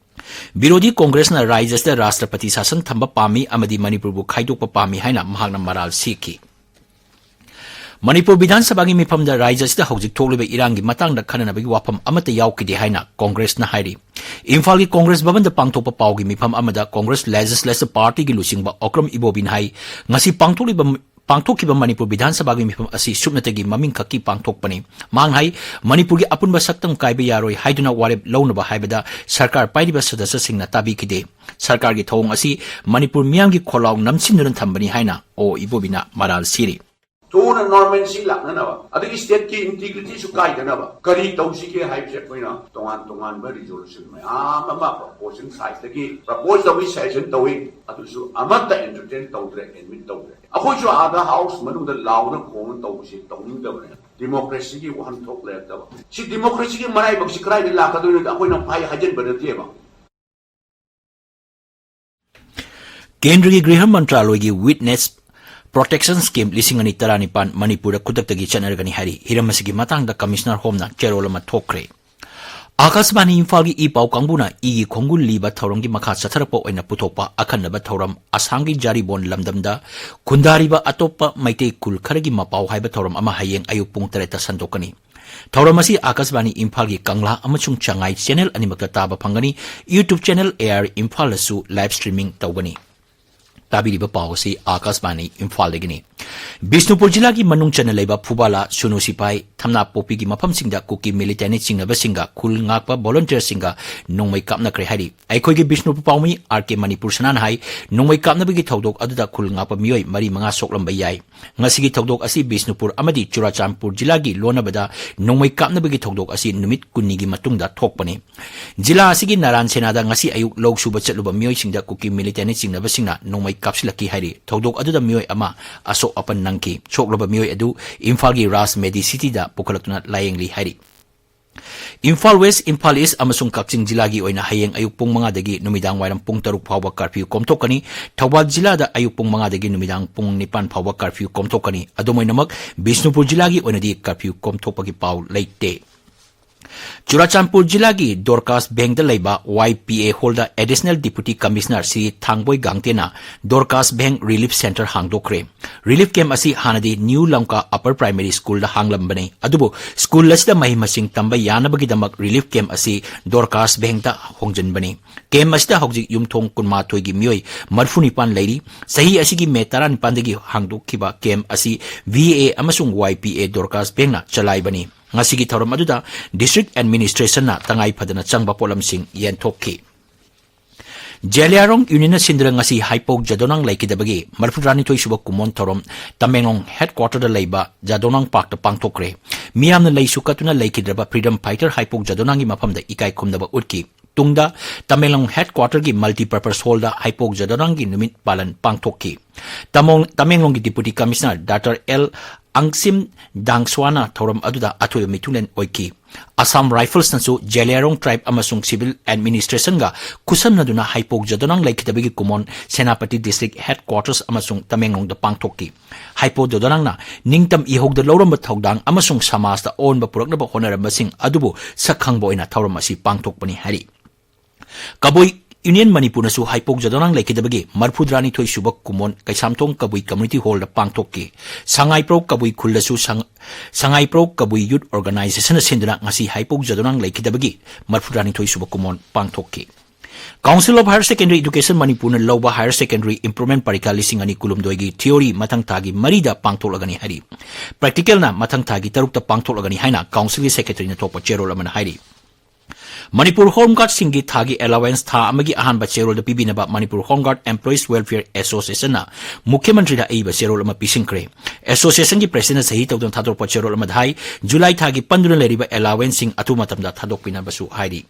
ꯕꯤꯔꯣꯙꯤ ꯀꯣꯡꯒ꯭ꯔꯦꯁꯅ ꯔꯥꯖ꯭ꯌ ꯑꯁꯤꯗ ꯔꯥꯁꯇ꯭ꯔꯄꯇꯤ ꯁꯥꯁꯟ ꯊꯝꯕ ꯄꯥꯝꯃꯤ ꯑꯃꯗꯤ ꯃꯅꯤꯄꯨꯔꯕꯨ ꯈꯥꯏꯗꯣꯛꯄ ꯄꯥꯝꯃꯤ ꯍꯥꯏꯅ ꯃꯍꯥꯛꯅ ꯃꯔꯥꯜ ꯁꯤꯈꯤ꯫ ꯃꯅꯤꯄꯨꯔ ꯕꯤꯙꯥꯟ ꯁꯚꯥꯒꯤ ꯃꯤꯐꯝꯗ ꯔꯥꯖ꯭ꯌ ꯑꯁꯤꯗ ꯍꯧꯖꯤꯛ ꯊꯣꯛꯂꯤꯕ ꯏꯔꯥꯡꯒꯤ ꯃꯇꯥꯡꯗ ꯈꯟꯅꯅꯕꯒꯤ ꯋꯥꯐꯝ ꯑꯃꯠꯇ ꯌꯥꯎꯈꯤꯗꯦ ꯍꯥꯏꯅ ꯀꯣꯡꯒ꯭ꯔꯦꯁꯅ ꯍꯥꯏꯔꯤ꯫ ꯏꯝꯐꯥꯜꯒꯤ ꯀꯣꯡꯒ꯭ꯔꯦꯁ ꯚꯕꯟꯗ ꯄꯥꯡꯊꯣꯛꯄ ꯄꯥꯎꯒꯤ ꯃꯤꯐꯝ ꯑꯃꯗ ꯀꯣꯡꯒ꯭ꯔꯦꯁ ꯂꯦꯖꯤꯁꯂꯦꯇꯤꯚ ꯄꯥꯔꯇꯤꯒꯤ ꯂꯨꯆꯤꯡꯕ ꯑꯣꯀ꯭ꯔꯝ ꯏꯕꯣꯕꯤꯅ ꯍꯥꯏ, ꯉꯁꯤ ꯄꯥꯡꯊꯣꯛꯂꯤꯕ, ꯄꯥꯡꯊꯣꯛꯈꯤꯕ ꯃꯅꯤꯄꯨꯔ ꯕꯤꯙꯥꯟ ꯁꯚꯥꯒꯤ ꯃꯤꯐꯝ ꯑꯁꯤ ꯁꯨꯞꯅꯇꯒꯤ ꯃꯃꯤꯡ ꯈꯛꯀꯤ ꯄꯥꯡꯊꯣꯛꯄꯅꯤ꯫ ꯃꯍꯥꯛꯅ ꯍꯥꯏ, ꯃꯅꯤꯄꯨꯔꯒꯤ ꯑꯄꯨꯟꯕ ꯁꯛꯇꯝ ꯀꯥꯏꯕ ꯌꯥꯔꯣꯏ ꯍꯥꯏꯗꯨꯅ ꯋꯥꯔꯦꯞ ꯂꯧꯅꯕ ꯍꯥꯏꯕꯗ ꯁꯔꯀꯥꯔ ꯄꯥꯏꯔꯤꯕ ꯁꯗꯁ꯭ꯌꯁꯤꯡꯅ ꯇꯥꯕꯤꯈꯤꯗꯦ꯫ ꯁꯔꯀꯥꯔꯒꯤ ꯊꯧꯑꯣꯡ ꯑꯁꯤ ꯃꯅꯤꯄꯨꯔ ꯃꯤꯌꯥꯝꯒꯤ ꯈꯣꯜꯂꯥꯎ ꯅꯝꯁꯤꯟꯗꯨꯅ ꯊꯝꯕꯅꯤ ꯍꯥꯏꯅ ꯑꯣ ꯏꯕꯣꯕꯤꯅ ꯃꯔꯥꯜ ꯁꯤꯔꯤ꯫ ꯊꯨꯅ normalcy ꯂꯥꯛꯅꯅꯕ, ꯑꯗꯒꯤ stateꯀꯤ integrityꯁꯨ ꯀꯥꯏꯗꯅꯕ ꯀꯔꯤ ꯇꯧꯁꯤꯒꯦ ꯍꯥꯏꯕꯁꯦ ꯑꯩꯈꯣꯏꯅ ꯇꯣꯉꯥꯟ ꯇꯣꯉꯥꯟꯕ resolution ꯃꯌꯥꯝ ꯑꯃ proposition sideꯇꯒꯤ propose ꯇꯧꯏ, suggestion ꯇꯧꯏ, ꯑꯗꯨꯁꯨ ꯑꯃꯠꯇ entertain ꯇꯧꯗ꯭ꯔꯦ, admit ꯇꯧꯗ꯭ꯔꯦ꯫ ꯑꯩꯈꯣꯏꯁꯨ ꯑꯥꯗ house ꯃꯅꯨꯡꯗ ꯂꯥꯎꯅ ꯈꯣꯡꯅ ꯇꯧꯕꯁꯤ ꯇꯧꯅꯤꯡꯗꯕꯅꯦ꯫ Democracyꯒꯤ ꯋꯥꯍꯟꯊꯣꯛ ꯂꯩꯔꯛꯇꯕ꯫ ꯁꯤ democracyꯒꯤ ꯃꯔꯥꯏꯕꯛꯁꯤ ꯀꯗꯥꯏꯗ ꯂꯥꯛꯀꯗꯣꯏꯅꯣ? ꯑꯩꯈꯣꯏꯅ ꯍꯥꯏ-, ꯍꯥꯏꯖꯤꯟꯕ ꯅꯠꯇꯦꯕ꯫ ꯀꯦꯟꯗ꯭ꯔꯒꯤ ꯒ꯭ꯔꯤꯍ ꯃꯟꯇ꯭ꯔꯥꯂꯣꯏꯒꯤ Witness Protection Scheme ꯂꯤꯁꯤꯡ ꯑꯅꯤ ꯇꯔꯥꯅꯤꯄꯥꯟ ꯃꯅꯤꯄꯨꯔꯗ ꯈꯨꯗꯛꯇꯒꯤ ꯆꯠꯅꯔꯒꯅꯤ ꯍꯥꯏꯔꯤ꯫ ꯍꯤꯔꯝ ꯑꯁꯤꯒꯤ ꯃꯇꯥꯡꯗ Commissioner ꯍꯣꯝꯅ ꯆꯦꯔꯣꯜ ꯑꯃ ꯊꯣꯛꯈ꯭ꯔꯦ꯫ ꯑꯥꯀꯥꯁꯕꯥꯅꯤ ꯏꯝꯐꯥꯜꯒꯤ ꯏ ꯄꯥꯎ ꯀꯥꯡꯕꯨꯅ ꯏꯒꯤ ꯈꯣꯡꯒꯨꯜ ꯂꯤꯕ ꯊꯧꯔꯝꯒꯤ ꯃꯈꯥ ꯆꯠꯊꯔꯛꯄ ꯑꯣꯏꯅ ꯄꯨꯊꯣꯛꯄ ꯑꯈꯟꯅꯕ ꯊꯧꯔꯝ ꯑꯁꯥꯝꯒꯤ ꯖꯥꯔꯤꯕꯣꯟ ꯂꯝꯗꯝꯗ ꯈꯨꯟꯗꯥꯔꯤꯕ ꯑꯇꯣꯞꯄ ꯃꯩꯇꯩ ꯈꯨꯜ ꯈꯔꯒꯤ ꯃꯄꯥꯎ ꯍꯥꯏꯕ ꯊꯧꯔꯝ ꯑꯃ ꯍꯌꯦꯡ ꯑꯌꯨꯛ ꯄꯨꯡ ꯇꯔꯦꯠꯇ ꯁꯟꯗꯣꯛꯀꯅꯤ꯫ ꯊꯧꯔꯝ ꯑꯁꯤ ꯑꯥꯀꯥꯁꯕꯥꯅꯤ ꯏꯝꯐꯥꯜꯒꯤ ꯀꯪꯂꯥ ꯑꯃꯁꯨꯡ ꯆꯉꯥꯏ channel ꯑꯅꯤꯃꯛꯇ ꯇꯥꯕ ꯐꯪꯒꯅꯤ꯫ YouTube channel AR ꯏꯝꯐꯥꯜꯗꯁꯨ live streaming ꯇꯧꯒꯅꯤ꯫ ꯇꯥꯕꯤꯔꯤꯕ ꯄꯥꯎ ꯑꯁꯤ ꯑꯥꯀꯥꯁꯕꯥꯅꯤ ꯏꯝꯐꯥꯜꯗꯒꯤꯅꯤ꯫ ꯕꯤꯁꯅꯨꯄꯨꯔ ꯖꯤꯂꯥꯒꯤ ꯃꯅꯨꯡ ꯆꯟꯅ ꯂꯩꯕ ꯐꯨꯕꯥꯂꯥ, ꯁꯨꯅꯨ ꯁꯤꯄꯥꯏ, ꯊꯝꯅꯥꯄꯣꯛꯄꯤꯒꯤ ꯃꯐꯝꯁꯤꯡꯗ ꯀꯨꯀꯤ militant ꯆꯤꯡꯅꯕꯁꯤꯡꯒ ꯈꯨꯜ ꯉꯥꯛꯄ volunteerꯁꯤꯡꯒ ꯅꯣꯡꯃꯩ ꯀꯥꯞꯅꯈ꯭ꯔꯦ ꯍꯥꯏꯔꯤ꯫ ꯑꯩꯈꯣꯏꯒꯤ ꯕꯤꯁꯅꯨꯄꯨꯔ ꯄꯥꯎꯃꯤ R K ꯃꯅꯤꯄꯨꯔ ꯁꯅꯥꯅ ꯍꯥꯏ, ꯅꯣꯡꯃꯩ ꯀꯥꯞꯅꯕꯒꯤ ꯊꯧꯗꯣꯛ ꯑꯗꯨꯗ ꯈꯨꯜ ꯉꯥꯛꯄ ꯃꯤꯑꯣꯏ ꯃꯔꯤ ꯃꯉꯥ ꯁꯣꯛꯂꯝꯕ ꯌꯥꯏ꯫ ꯉꯁꯤꯒꯤ ꯊꯧꯗꯣꯛ ꯑꯁꯤ ꯕꯤꯁꯅꯨꯄꯨꯔ ꯑꯃꯗꯤ ꯆꯨꯔꯥꯆꯥꯟꯄꯨꯔ ꯖꯤꯂꯥꯒꯤ ꯂꯣꯟꯅꯕꯗ ꯅꯣꯡꯃꯩ ꯀꯥꯞꯅꯕꯒꯤ ꯊꯧꯗꯣꯛ ꯑꯁꯤ ꯅꯨꯃꯤꯠ ꯀꯨꯟꯅꯤꯒꯤ ꯃꯇꯨꯡꯗ ꯊꯣꯛꯄꯅꯤ꯫ ꯖꯤꯂꯥ ꯑꯁꯤꯒꯤ ꯅꯥꯔꯥꯟ ꯁꯦꯅꯥꯗ ꯉꯁꯤ ꯑꯌꯨꯛ ꯂꯧ ꯁꯨꯕ ꯆꯠꯂꯨꯕ ꯃꯤꯑꯣꯏꯁꯤꯡꯗ ꯀꯨꯀꯤ militant ꯆꯤꯡꯅꯕꯁꯤꯡꯅ ꯅꯣꯡꯃꯩ ꯀꯥꯞꯁꯤꯜꯂꯛꯈꯤ ꯍꯥꯏꯔꯤ꯫ ꯊꯧꯗꯣꯛ ꯑꯗꯨꯗ ꯃꯤꯑꯣꯏ ꯑꯃ ꯑꯁꯣꯛ ꯑꯄꯟ ꯅꯪꯈꯤ꯫ ꯁꯣꯛꯂꯕ ꯃꯤꯑꯣꯏ ꯑꯗꯨ ꯏꯝꯐꯥꯜꯒꯤ ꯔꯥꯖ ꯃꯦꯗꯤꯁꯤꯇꯤꯗ ꯄꯨꯈꯠꯂꯛꯇꯨꯅ ꯂꯥꯌꯦꯡꯂꯤ ꯍꯥꯏꯔꯤ꯫ ꯏꯝꯐꯥꯜ ꯋꯦꯁ, ꯏꯝꯐꯥꯜ ꯏꯁ ꯑꯃꯁꯨꯡ ꯀꯛꯆꯤꯡ ꯖꯤꯂꯥꯒꯤ ꯑꯣꯏꯅ ꯍꯌꯦꯡ ꯑꯌꯨꯛ ꯄꯨꯡ ꯃꯉꯥꯗꯒꯤ ꯅꯨꯃꯤꯗꯥꯡ ꯋꯥꯏꯔꯝ ꯄꯨꯡ ꯇꯔꯨꯛ ꯐꯥꯎꯕ ꯀꯔꯐ꯭ꯌꯨ ꯀꯣꯝꯊꯣꯛꯀꯅꯤ꯫ ꯊꯧꯕꯥꯜ ꯖꯤꯂꯥꯗ ꯑꯌꯨꯛ ꯄꯨꯡ ꯃꯉꯥꯗꯒꯤ ꯅꯨꯃꯤꯗꯥꯡ ꯄꯨꯡ ꯅꯤꯄꯥꯟ ꯐꯥꯎꯕ ꯀꯔꯐ꯭ꯌꯨ ꯀꯣꯝꯊꯣꯛꯀꯅꯤ꯫ ꯑꯗꯨꯝ ꯑꯣꯏꯅꯃꯛ, ꯕꯤꯁꯅꯨꯄꯨꯔ ꯖꯤꯂꯥꯒꯤ ꯑꯣꯏꯅꯗꯤ ꯀꯔꯐ꯭ꯌꯨ ꯀꯣꯝꯊꯣꯛꯄꯒꯤ ꯄꯥꯎ ꯂꯩꯇꯦ꯫ ꯆꯨꯔꯥꯆꯥꯟꯄꯨꯔ ꯖꯤꯂꯥꯒꯤ ꯗꯣꯔꯀꯥꯁ ꯕꯦꯡꯗ ꯂꯩꯕ ꯋꯥꯏ ꯄꯤ ꯑꯦ ꯍꯣꯜꯗ additional deputy commissioner Shri Thangboi ꯒꯥꯡꯇꯦꯅ ꯗꯣꯔꯀꯥꯁ ꯕꯦꯡ ꯔꯤꯂꯤꯐ ꯁꯦꯟꯇꯔ ꯍꯥꯡꯗꯣꯛꯈ꯭ꯔꯦ꯫ ꯔꯤꯂꯤꯐ ꯀꯦꯝꯞ ꯑꯁꯤ ꯍꯥꯟꯅꯗꯤ ꯅ꯭ꯌꯨ ꯂꯝꯀꯥ ꯑꯄꯔ ꯄ꯭ꯔꯥꯏꯃꯔꯤ ꯁ꯭ꯀꯨꯜꯗ ꯍꯥꯡꯂꯝꯕꯅꯤ, ꯑꯗꯨꯕꯨ ꯁ꯭ꯀꯨꯜ ꯑꯁꯤꯗ ꯃꯍꯩ ꯃꯁꯤꯡ ꯇꯝꯕ ꯌꯥꯅꯕꯒꯤꯗꯃꯛ ꯔꯤꯂꯤꯐ ꯀꯦꯝꯞ ꯑꯁꯤ ꯗꯣꯔꯀꯥꯁ ꯕꯦꯡꯗ ꯍꯣꯡꯖꯤꯟꯕꯅꯤ꯫ ꯀꯦꯝꯞ ꯑꯁꯤꯗ ꯍꯧꯖꯤꯛ ꯌꯨꯝꯊꯣꯡ ꯀꯨꯟꯃꯥꯊꯣꯏꯒꯤ ꯃꯤꯑꯣꯏ ꯃꯔꯤꯐꯨ ꯅꯤꯄꯥꯟ ꯂꯩꯔꯤ꯫ ꯆꯍꯤ ꯑꯁꯤꯒꯤ ꯃꯦ ꯇꯔꯥꯅꯤꯄꯥꯟꯗꯒꯤ ꯍꯥꯡꯗꯣꯛꯈꯤꯕ ꯀꯦꯝꯞ ꯑꯁꯤ ꯚꯤ ꯑꯦ ꯑꯃꯁꯨꯡ ꯋꯥꯏ ꯄꯤ ꯑꯦ ꯗꯣꯔꯀꯥꯁ ꯕꯦꯡꯅ ꯆꯂꯥꯏꯕꯅꯤ꯫ ꯉꯁꯤꯒꯤ ꯊꯧꯔꯝ ꯑꯗꯨꯗ ꯗꯤꯁꯇ꯭ꯔꯤꯛ ꯑꯦꯗꯃꯤꯅꯤꯁꯇ꯭ꯔꯦꯁꯟꯅ ꯇꯉꯥꯏ ꯐꯗꯅ ꯆꯪꯕ ꯄꯣꯠꯂꯝꯁꯤꯡ ꯌꯦꯟꯊꯣꯛꯈꯤ꯫ ꯖꯦꯂꯤꯌꯥꯡꯔꯣꯡ ꯌꯨꯅꯤꯌꯟꯅ ꯁꯤꯟꯗꯨꯅ ꯉꯁꯤ ꯍꯥꯏꯄꯣꯛ ꯖꯥꯗꯣꯅꯥꯡ ꯂꯩꯈꯤꯗꯕꯒꯤ ꯃꯔꯤꯐꯨꯇꯔꯥꯅꯤꯊꯣꯏ ꯁꯨꯕ ꯀꯨꯝꯑꯣꯟ ꯊꯧꯔꯝ ꯇꯃꯦꯡꯂꯣꯡ ꯍꯦꯗꯀ꯭ꯋꯥꯇꯔꯗ ꯂꯩꯕ ꯖꯥꯗꯣꯅꯥꯡ ꯄꯥꯔꯛꯇ ꯄꯥꯡꯊꯣꯛꯈ꯭ꯔꯦ꯫ ꯃꯤꯌꯥꯝꯅ ꯂꯩꯁꯨ ꯀꯠꯇꯨꯅ ꯂꯩꯈꯤꯗ꯭ꯔꯕ ꯐ꯭ꯔꯤꯗꯝ ꯐꯥꯏꯇꯔ ꯍꯥꯏꯄꯣꯛ ꯖꯥꯗꯣꯅꯥꯡꯒꯤ ꯃꯐꯝꯗ ꯏꯀꯥꯏ ꯈꯨꯝꯅꯕ ꯎꯠꯈꯤ꯫ ꯇꯨꯡꯗ ꯇꯃꯦꯡꯂꯣꯡ ꯍꯦꯗꯀ꯭ꯋꯥꯇꯔꯒꯤ ꯃꯜꯇꯤꯄꯔꯄꯁ ꯍꯣꯜꯗ ꯍꯥꯏꯄꯣꯛ ꯖꯥꯗꯣꯅꯥꯡꯒꯤ ꯅꯨꯃꯤꯠ ꯄꯥꯂꯟ ꯄꯥꯡꯊꯣꯛꯈꯤ꯫ ꯇꯃꯣꯡ-, ꯇꯃꯦꯡꯂꯣꯡꯒꯤ ꯗꯤꯄꯨꯇꯤ ꯀꯃꯤꯁꯅꯔ ꯗꯥꯛꯇꯔ ꯑꯦꯜ ꯑꯪꯁꯤꯝ ꯗꯥꯡꯁ꯭ꯋꯥꯅ ꯊꯧꯔꯝ ꯑꯗꯨꯗ ꯑꯊꯣꯏꯕ ꯃꯤꯊꯨꯡꯂꯦꯟ ꯑꯣꯏꯈꯤ꯫ ꯑꯁꯥꯝ ꯔꯥꯏꯐꯜꯁꯅꯁꯨ ꯖꯦꯂꯤꯌꯥꯡꯔꯣꯡ ꯇ꯭ꯔꯥꯏꯕ ꯑꯃꯁꯨꯡ ꯁꯤꯚꯤꯜ ꯑꯦꯗꯃꯤꯅꯤꯁꯇ꯭ꯔꯦꯁꯟꯒ ꯈꯨꯠꯁꯝꯅꯗꯨꯅ ꯍꯥꯏꯄꯣꯛ ꯖꯥꯗꯣꯅꯥꯡ ꯂꯩꯈꯤꯗꯕꯒꯤ ꯀꯨꯝꯑꯣꯟ ꯁꯦꯅꯥꯄꯇꯤ ꯗꯤꯁꯇ꯭ꯔꯤꯛ ꯍꯦꯗꯀ꯭ꯋꯥꯇꯔꯁ ꯑꯃꯁꯨꯡ ꯇꯃꯦꯡꯂꯣꯡꯗ ꯄꯥꯡꯊꯣꯛꯈꯤ꯫ ꯍꯥꯏꯄꯣꯛ ꯖꯥꯗꯣꯅꯥꯡꯅ ꯅꯤꯡꯇꯝ ꯏꯍꯧꯗ ꯂꯧꯔꯝꯕ ꯊꯧꯗꯥꯡ ꯑꯃꯁꯨꯡ ꯁꯃꯥꯖꯇ ꯑꯑꯣꯟꯕ ꯄꯨꯔꯛꯅꯕ ꯍꯣꯠꯅꯔꯝꯕꯁꯤꯡ ꯑꯗꯨꯕꯨ ꯁꯛꯈꯪꯕ ꯑꯣꯏꯅ ꯊꯧꯔꯝ ꯑꯁꯤ ꯄꯥꯡꯊꯣꯛꯄꯅꯤ ꯍꯥꯏꯔꯤ꯫ ꯀꯕꯨꯏ ꯌꯨꯅꯤꯌꯟ ꯃꯅꯤꯄꯨꯔꯅꯁꯨ ꯍꯥꯏꯄꯣꯛ ꯖꯥꯗꯣꯅꯥꯡ ꯂꯩꯈꯤꯗꯕꯒꯤ ꯃꯔꯤꯐꯨꯇꯔꯥꯅꯤꯊꯣꯏ ꯁꯨꯕ ꯀꯨꯝꯑꯣꯟ ꯀꯩꯁꯥꯝꯊꯣꯡ ꯀꯕꯨꯏ ꯀꯝꯃ꯭ꯌꯨꯅꯤꯇꯤ ꯍꯣꯜꯗ ꯄꯥꯡꯊꯣꯛꯈꯤ꯫ ꯁꯉꯥꯏꯄ꯭ꯔꯧ ꯀꯕꯨꯏ ꯈꯨꯜꯗꯁꯨ ꯁꯪ-, ꯁꯉꯥꯏꯄ꯭ꯔꯧ ꯀꯕꯨꯏ ꯌꯨꯠ ꯑꯣꯔꯒꯅꯥꯏꯖꯦꯁꯟꯅ ꯁꯤꯟꯗꯨꯅ ꯉꯁꯤ ꯍꯥꯏꯄꯣꯛ ꯖꯥꯗꯣꯅꯥꯡ ꯂꯩꯈꯤꯗꯕꯒꯤ ꯃꯔꯤꯐꯨꯇꯔꯥꯅꯤꯊꯣꯏ ꯁꯨꯕ ꯀꯨꯝꯑꯣꯟ ꯄꯥꯡꯊꯣꯛꯈꯤ꯫ Council of Higher Secondary Education ꯃꯅꯤꯄꯨꯔꯅ ꯂꯧꯕ ꯍꯥꯌꯔ ꯁꯦꯀꯦꯟꯗꯔꯤ ꯏꯝꯄ꯭ꯔꯨꯚꯃꯦꯟꯠ ꯄꯔꯤꯈꯥ ꯂꯤꯁꯤꯡ ꯑꯅꯤ ꯀꯨꯟꯍꯨꯝꯗꯣꯏꯒꯤ ꯊꯤꯑꯣꯔꯤ ꯃꯊꯪ ꯊꯥꯒꯤ ꯃꯔꯤꯗ ꯄꯥꯡꯊꯣꯛꯂꯒꯅꯤ ꯍꯥꯏꯔꯤ꯫ ꯄ꯭ꯔꯦꯛꯇꯤꯀꯦꯜꯅ ꯃꯊꯪ ꯊꯥꯒꯤ ꯇꯔꯨꯛꯇ ꯄꯥꯡꯊꯣꯛꯂꯒꯅꯤ ꯍꯥꯏꯅ ꯀꯥꯎꯟꯁꯤꯜꯒꯤ ꯁꯦꯀ꯭ꯔꯦꯇꯔꯤꯅ ꯊꯣꯛꯄ ꯆꯦꯔꯣꯜ ꯑꯃꯅ ꯍꯥꯏꯔꯤ꯫ ꯃꯅꯤꯄꯨꯔ ꯍꯣꯝ ꯒꯥꯔꯗꯁꯤꯡꯒꯤ ꯊꯥꯒꯤ ꯑꯦꯂꯥꯋꯦꯟꯁ ꯊꯥ ꯑꯃꯒꯤ ꯑꯍꯥꯟꯕ ꯆꯦꯔꯣꯜꯗ ꯄꯤꯕꯤꯅꯕ ꯃꯅꯤꯄꯨꯔ ꯍꯣꯝ ꯒꯥꯔꯗ ꯑꯦꯝꯄ꯭ꯂꯣꯌꯤꯁ ꯋꯦꯜꯐꯤꯌꯔ ꯑꯦꯁꯣꯁꯤꯌꯦꯁꯟꯅ ꯃꯨꯈ꯭ꯌꯃꯟꯇ꯭ꯔꯤꯗ ꯑꯏꯕ ꯆꯦꯔꯣꯜ ꯑꯃ ꯄꯤꯁꯤꯟꯈ꯭ꯔꯦ꯫ ꯑꯦꯁꯣꯁꯤꯌꯦꯁꯟꯒꯤ ꯄ꯭ꯔꯦꯁꯤꯗꯦꯟꯠꯅ ꯁꯍꯤ ꯇꯧꯗꯨꯅ ꯊꯥꯗꯣꯔꯛꯄ ꯆꯦꯔꯣꯜ ꯑꯃꯗ ꯍꯥꯏ, ꯖꯨꯂꯥꯏ ꯊꯥꯒꯤ ꯄꯟꯗꯨꯅ ꯂꯩꯔꯤꯕ ꯑꯦꯂꯥꯋꯦꯟꯁꯁꯤꯡ ꯑꯊꯨꯕ ꯃꯇꯝꯗ ꯊꯥꯗꯣꯛꯄꯤꯅꯕꯁꯨ ꯍꯥꯏꯔꯤ꯫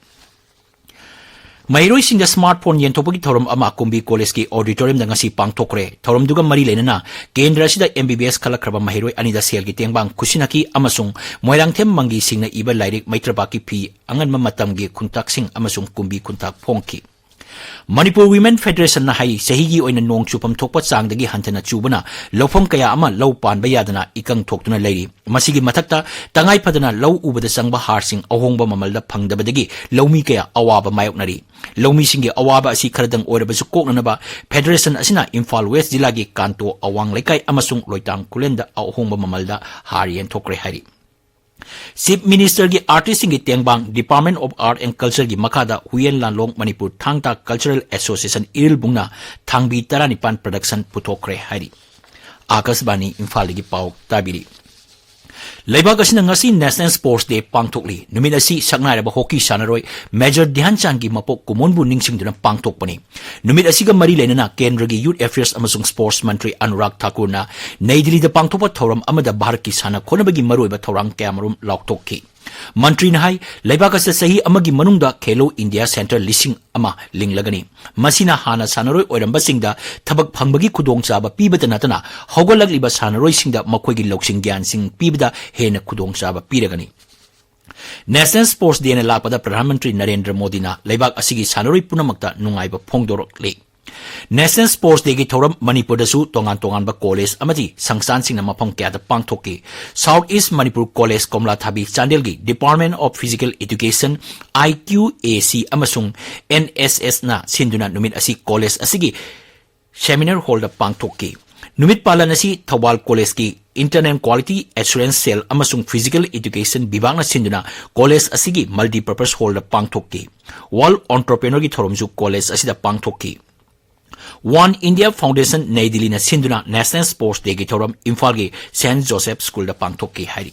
ꯃꯍꯩꯔꯣꯏꯁꯤꯡꯗ ꯁ꯭ꯃꯥꯔꯠ ꯐꯣꯟ ꯌꯦꯟꯊꯣꯛꯄꯒꯤ ꯊꯧꯔꯝ ꯑꯃ ꯀꯨꯝꯕꯤ ꯀꯣꯂꯦꯖꯀꯤ ꯑꯣꯗꯤꯇꯣꯔꯤꯌꯝꯗ ꯉꯁꯤ ꯄꯥꯡꯊꯣꯛꯈ꯭ꯔꯦ꯫ ꯊꯧꯔꯝꯗꯨꯒ ꯃꯔꯤ ꯂꯩꯅꯅ ꯀꯦꯟꯗ꯭ꯔ ꯑꯁꯤꯗ ꯑꯦꯝ ꯕꯤ ꯕꯤ ꯑꯦꯁ ꯈꯜꯂꯛꯈ꯭ꯔꯕ ꯃꯍꯩꯔꯣꯏ ꯑꯅꯤꯗ ꯁꯦꯜꯒꯤ ꯇꯦꯡꯕꯥꯡ ꯈꯨꯠꯁꯤꯟꯅꯈꯤ ꯑꯃꯁꯨꯡ ꯃꯣꯏꯔꯥꯡꯊꯦꯝ ꯃꯪꯒꯤꯁꯤꯡꯅ ꯏꯕ ꯂꯥꯏꯔꯤꯛ ꯃꯩꯇ꯭ꯔꯄꯥꯛꯀꯤ ꯐꯤ ꯑꯉꯟꯕ ꯃꯇꯝꯒꯤ ꯈꯨꯟꯇꯥꯛꯁꯤꯡ ꯑꯃꯁꯨꯡ ꯀꯨꯝꯕꯤ ꯈꯨꯟꯇꯥꯛ ꯐꯣꯡꯈꯤ꯫ ꯃꯅꯤꯄꯨꯔ ꯋꯤꯃꯦꯟ ꯐꯦꯗꯔꯦꯁꯟꯅ ꯍꯥꯏꯔꯤ, ꯆꯍꯤꯒꯤ ꯑꯣꯏꯅ ꯅꯣꯡ ꯆꯨꯐꯝ ꯊꯣꯛꯄ ꯆꯥꯡꯗꯒꯤ ꯍꯟꯊꯅ ꯆꯨꯕꯅ ꯂꯧꯐꯝ ꯀꯌꯥ ꯑꯃ ꯂꯧ ꯄꯥꯟꯕ ꯌꯥꯗꯅ ꯏꯀꯪ ꯊꯣꯛꯇꯨꯅ ꯂꯩꯔꯤ꯫ ꯃꯁꯤꯒꯤ ꯃꯊꯛꯇ ꯇꯉꯥꯏ ꯐꯗꯅ ꯂꯧ ꯎꯕꯗ ꯆꯪꯕ ꯍꯥꯔꯁꯤꯡ ꯑꯍꯣꯡꯕ ꯃꯃꯜꯗ ꯐꯪꯗꯕꯗꯒꯤ ꯂꯧꯃꯤ ꯀꯌꯥ ꯑꯋꯥꯕ ꯃꯥꯌꯣꯛꯅꯔꯤ꯫ ꯂꯧꯃꯤꯁꯤꯡꯒꯤ ꯑꯋꯥꯕ ꯑꯁꯤ ꯈꯔꯗꯪ ꯑꯣꯏꯔꯕꯁꯨ ꯀꯣꯛꯅꯅꯕ ꯐꯦꯗꯔꯦꯁꯟ ꯑꯁꯤꯅ ꯏꯝꯐꯥꯜ ꯋꯦꯁ ꯖꯤꯂꯥꯒꯤ ꯀꯥꯟꯇꯣ ꯑꯋꯥꯡ ꯂꯩꯀꯥꯏ ꯑꯃꯁꯨꯡ ꯂꯣꯏꯇꯥꯡ ꯈꯨꯂꯦꯟꯗ ꯑꯍꯣꯡꯕ ꯃꯃꯜꯗ ꯍꯥꯔ ꯌꯦꯟꯊꯣꯛꯈ꯭ꯔꯦ ꯍꯥꯏꯔꯤ꯫ ꯆꯤꯐ ꯃꯤꯅꯤꯁꯇꯔꯒꯤ ꯑꯥꯔꯇꯤꯁꯁꯤꯡꯒꯤ ꯇꯦꯡꯕꯥꯡ Department of Art and Cultureꯒꯤ ꯃꯈꯥꯗ ꯍꯨꯏꯌꯦꯟ ꯂꯥꯟꯂꯣꯡ ꯃꯅꯤꯄꯨꯔ ꯊꯥꯡ ꯇꯥ ꯀꯜꯆꯔꯦꯜ ꯑꯦꯁꯣꯁꯤꯌꯦꯁꯟ ꯏꯔꯤꯜꯕꯨꯡꯅ ꯊꯥꯡꯕꯤ ꯇꯔꯥꯅꯤꯄꯥꯟ ꯄ꯭ꯔꯗꯛꯁꯟ ꯄꯨꯊꯣꯛꯈ꯭ꯔꯦ ꯍꯥꯏꯔꯤ꯫ ꯑꯥꯀꯥꯁꯕꯥꯅꯤ ꯏꯝꯐꯥꯜꯗꯒꯤ ꯄꯥꯎ ꯇꯥꯕꯤꯔꯤ꯫ ꯂꯩꯕꯥꯛ ꯑꯁꯤꯅ ꯉꯁꯤ National Sports Day ꯄꯥꯡꯊꯣꯛꯂꯤ꯫ ꯅꯨꯃꯤꯠ ꯑꯁꯤ ꯁꯛꯅꯥꯏꯔꯕ ꯍꯣꯀꯤ ꯁꯥꯟꯅꯔꯣꯏ ꯃꯦꯖꯔ ꯙ꯭ꯌꯥꯟ ꯆꯥꯟꯒꯤ ꯃꯄꯣꯛ ꯀꯨꯝꯑꯣꯟꯕꯨ ꯅꯤꯡꯁꯤꯡꯗꯨꯅ ꯄꯥꯡꯊꯣꯛꯄꯅꯤ꯫ ꯅꯨꯃꯤꯠ ꯑꯁꯤꯒ ꯃꯔꯤ ꯂꯩꯅꯅ ꯀꯦꯟꯗ꯭ꯔꯒꯤ ꯌꯨꯊ ꯑꯦꯐꯤꯌꯔꯁ ꯑꯃꯁꯨꯡ ꯁ꯭ꯄꯣꯔꯠꯁ ꯃꯟꯇ꯭ꯔꯤ ꯑꯅꯨꯔꯥꯒ ꯊꯥꯀꯨꯔꯅ ꯅꯩ ꯗꯤꯜꯂꯤꯗ ꯄꯥꯡꯊꯣꯛꯄ ꯊꯧꯔꯝ ꯑꯃꯗ ꯚꯥꯔꯠꯀꯤ ꯁꯥꯟꯅ ꯈꯣꯠꯅꯕꯒꯤ ꯃꯔꯨꯑꯣꯏꯕ ꯊꯧꯔꯥꯡ ꯀꯌꯥꯃꯔꯨꯝ ꯂꯥꯎꯊꯣꯛꯈꯤ꯫ ꯃꯟꯇ꯭ꯔꯤꯅ ꯍꯥꯏ, ꯂꯩꯕꯥꯛ ꯑꯁꯤꯗ ꯆꯍꯤ ꯑꯃꯒꯤ ꯃꯅꯨꯡꯗ ꯈꯦꯂꯣ ꯏꯟꯗꯤꯌꯥ ꯁꯦꯟꯇꯔ ꯂꯤꯁꯤꯡ ꯑꯃ ꯂꯤꯡꯂꯒꯅꯤ꯫ ꯃꯁꯤꯅ ꯍꯥꯟꯅ ꯁꯥꯟꯅꯔꯣꯏ ꯑꯣꯏꯔꯝꯕꯁꯤꯡꯗ ꯊꯕꯛ ꯐꯪꯕꯒꯤ ꯈꯨꯗꯣꯡꯆꯥꯕ ꯄꯤꯕꯇ ꯅꯠꯇꯅ ꯍꯧꯒꯠꯂꯛꯂꯤꯕ ꯁꯥꯟꯅꯔꯣꯏꯁꯤꯡꯗ ꯃꯈꯣꯏꯒꯤ ꯂꯧꯁꯤꯡ ꯒ꯭ꯌꯥꯟꯁꯤꯡ ꯄꯤꯕꯗ ꯍꯦꯟꯅ ꯈꯨꯗꯣꯡꯆꯥꯕ ꯄꯤꯔꯒꯅꯤ꯫ National Sports Dayꯅ ꯂꯥꯛꯄꯗ ꯄ꯭ꯔꯙꯥꯟ ꯃꯟꯇ꯭ꯔꯤ ꯅꯔꯦꯟꯗ꯭ꯔ ꯃꯣꯗꯤꯅ ꯂꯩꯕꯥꯛ ꯑꯁꯤꯒꯤ ꯁꯥꯟꯅꯔꯣꯏ ꯄꯨꯝꯅꯃꯛꯇ ꯅꯨꯡꯉꯥꯏꯕ ꯐꯣꯡꯗꯣꯔꯛꯂꯤ꯫ National Sports Dayꯒꯤ ꯊꯧꯔꯝ ꯃꯅꯤꯄꯨꯔꯗꯁꯨ ꯇꯣꯉꯥꯟ ꯇꯣꯉꯥꯟꯕ ꯀꯣꯂꯦꯖ ꯑꯃꯗꯤ ꯁꯪꯁꯊꯥꯟꯁꯤꯡꯅ ꯃꯐꯝ ꯀꯌꯥꯗ ꯄꯥꯡꯊꯣꯛꯈꯤ꯫ South East Manipur College ꯀꯣꯝꯂꯥꯊꯥꯕꯤ ꯆꯥꯟꯗꯦꯜꯒꯤ Department of Physical Education, I Q A C ꯑꯃꯁꯨꯡ N S Sꯅ ꯁꯤꯟꯗꯨꯅ ꯅꯨꯃꯤꯠ ꯑꯁꯤ ꯀꯣꯂꯦꯖ ꯑꯁꯤꯒꯤ ꯁꯦꯃꯤꯅꯥꯔ ꯍꯣꯜꯗ ꯄꯥꯡꯊꯣꯛꯈꯤ꯫ ꯅꯨꯃꯤꯠ ꯄꯥꯂꯟ ꯑꯁꯤ ꯊꯧꯕꯥꯜ ꯀꯣꯂꯦꯖꯀꯤ Internal Quality Assurance Cell ꯑꯃꯁꯨꯡ Physical Education ꯕꯤꯚꯥꯒꯅ ꯁꯤꯟꯗꯨꯅ ꯀꯣꯂꯦꯖ ꯑꯁꯤꯒꯤ multipurpose hallꯗ ꯄꯥꯡꯊꯣꯛꯈꯤ꯫ World Entrepreneurꯒꯤ ꯊꯧꯔꯝꯁꯨ ꯀꯣꯂꯦꯖ ꯑꯁꯤꯗ ꯄꯥꯡꯊꯣꯛꯈꯤ꯫ One India Foundation ꯅꯩ ꯗꯤꯜꯂꯤꯅ ꯁꯤꯟꯗꯨꯅ National Sports Dayꯒꯤ ꯊꯧꯔꯝ ꯏꯝꯐꯥꯜꯒꯤ Saint Joseph Schoolꯗ ꯄꯥꯡꯊꯣꯛꯈꯤ ꯍꯥꯏꯔꯤ꯫